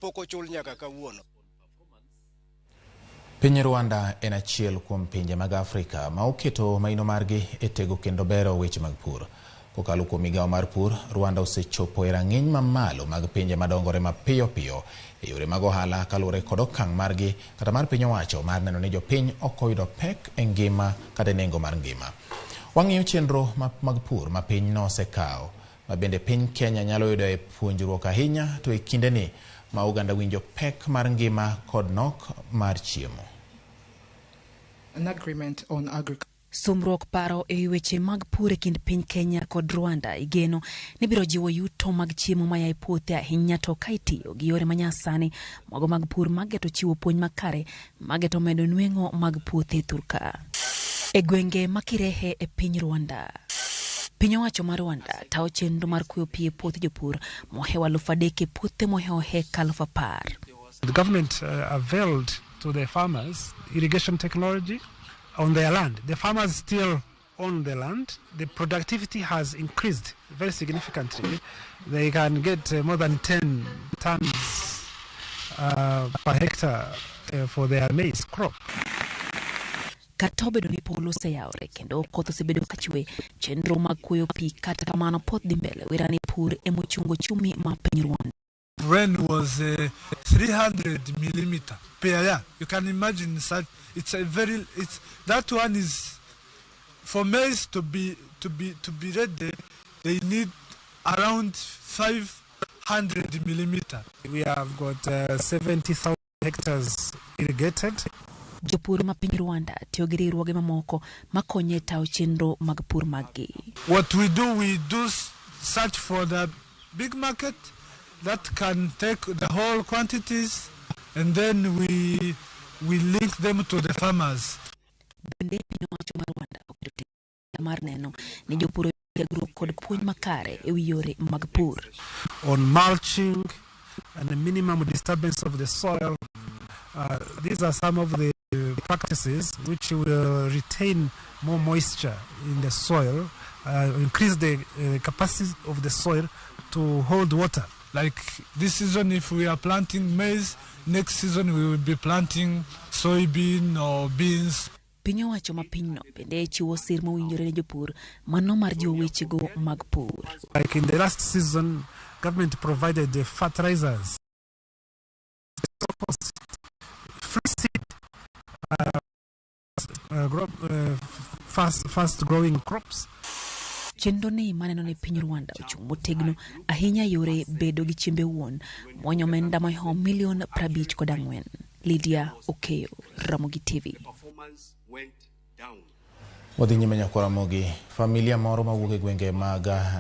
Pok ochul nyaka kawuono. Piny Rwanda en achiel kuom pinje mag Afrika ma oketo maino margi e tego kendo bero weche mag pur. Kokalo kuom migawo mar pur, Rwanda osechopo e rang'iny mamalo mag pinje madongore mapiyo piyo e yore mag ohala kaluwore kod okang' margi kata mar piny owacho mar neno ni jopiny ok oyudo pek e ngima kata e nengo mar ngima. Wang'iyo chenro mag pur ma pinyno osekawo ma bende piny Kenya nyalo yudoe puonjruok ahinya to e kindeni ma oganda winjo pek mar ngima kod nok mar chiemo. An agreement on agriculture. Sumruok paro e weche mag pur e kind piny Kenya kod Rwanda igeno ni biro jiwo yuto mag chiemo maya e puothe ahinya to ka itiyo gi yore manyasani mago mag pur mageto chiwo puonj makare mageto medo nweng'o mag puothe thurka e gwenge ma Kirehe e piny Rwanda. Piny owacho ma Rwanda tawo chenro mar kuoyo pi e puoth jopur mohewo 3000 e puothe mohewo heka 10,000. The government availed to the farmers irrigation technology on their land. The farmers still own the land. The productivity has increased very significantly. They can get more than 10 tons per hectare for their maize crop. Kata obedo ni polo oseyawore kendo koth osebedo kachwe, chenro mag kuoyo pi kata kamano pod dhi mbele wera ni pur emochungo ochumi ma piny Rwanda. Rain was 300 millimeter per year. You can imagine such. It's a very. It's that one is for maize to be ready. They need around 500 millimeter. We have got 70,000 hectares irrigated. Jopur ma piny Rwanda tiyo gi riwruoge mamoko makonyo e tayo chenro mag pur maggi. What we do search for the big market that can take the whole quantities, and then we link them to the farmers. Bende piny owacho mar Rwanda oketo teko mar neno ni jopur oyudo tiegruok kod puonj makare e wi yore mag pur. On mulching and the minimum disturbance of the soil. These are some of the practices which will retain more moisture in the soil, increase the capacity of the soil to hold water. Like this season, if we are planting maize, next season we will be planting soybean or beans. Piny owacho ma pinyno bende chiwo sir mowinjore ne jopur mano mar jiwo wechego mag pur. Like in the last season, government provided the fertilizers, free seed, fast growing crops. Chenro ni maneno ni piny Rwanda ochung' motegno ahinya yore bedo gi chiembe wuon mwonyo omenda mohewo milion 54. Lydia Okeyo, Ramogi TV. Wadhi nyime nyakwa Ramogi. Familia moro mawuok e gwenge mag